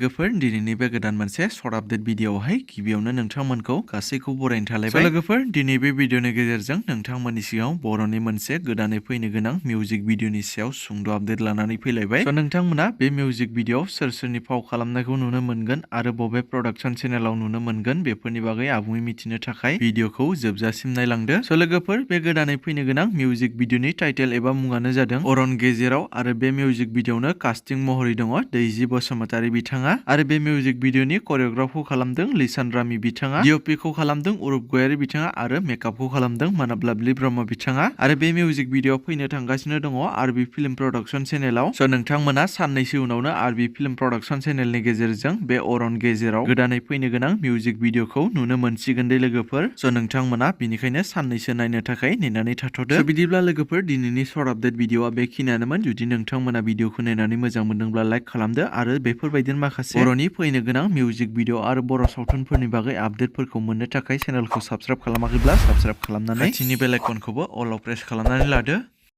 लोगोफोर दिनैनि बे गोदान मोनसे सर्ट आपडेट भिडिअआवहाय गिबियावनो नोंथांमोनखौ गासैखौबो बरायनो थालायबाय। लोगोफोर दिनै बे भिडिअनि गेजेरजों नोंथांमोननि सिगाङाव बर'नि मोनसे गोदानै फैनो गोनां मिउजिक भिडिअनि सायाव सुंद' आपडेट लानानै फैलायबाय। नोंथांमोना बे मिउजिक भिडिअआव सोर सोरनि फाव खालामनायखौ नुनो मोनगोन आरो बबे प्रडाक्शन चेनेलाव नुनो मोनगोन बेफोरनि बागै आबुङै मिथिनो थाखाय भिडिअखौ जोबजासिम नायलांदो। लोगोफोर बे गोदानै फैनो गोनां मिउजिक भिडिअनि टाइटेल एबा मुङानो जादों अरन गेजेराव आरो बे मिउजिक भिडिअआवनो कास्टिं महरै दङ दैजि बसुमतारी बिथाङा आरो बे मिउजिक भिडिअनि करिय'ग्राफखौ खालामदों लिसान रामी बिथाङा, डिअपिखौ खालामदों अरुप गयारी बिथाङा आरो मेकआपखौ खालामदों मानाब लाभलि ब्रह्म बिथाङा आरो बे मिउजिक भिडिअ फैनो थांगासिनो दङ आरबि फिल्म प्रडाक्शन चेनेलाव। नोंथांमोना साननैसो उनावनो आरबि फिल्म प्रडाक्शन चेनेलनि गेजेरजों बे अरन गेजेराव गोदानै फैनो गोनां मिउजिक भिडिअखौ नुनो मोनसिगोन दे लोगोफोर। नोंथांमोना बिनिखायनो साननैसो नायनो थाखाय नेनानै थाथ'दो। बिदिब्ला लोगोफोर दिनैनि सर्ट आपडेट भिडिअआ बेखिनियानोमोन। जुदि नोंथांमोना भिडिअखौ नायनानै मोजां मोनदोंब्ला लाइक खालामदो आरो बेफोरबायदिनो माखासे बर'नि फैनो गोनां मिउजिक भिडिअ आरो बर' सावथुनफोरनि बागै आपडेटफोरखौ मोननो थाखाय चेनेलखौ साबस्क्राइब खालामाखैब्ला साबस्क्राइब खालामनानै खाथिनि बेल आइकनखौबो अलाव प्रेस खालामनानै लादो।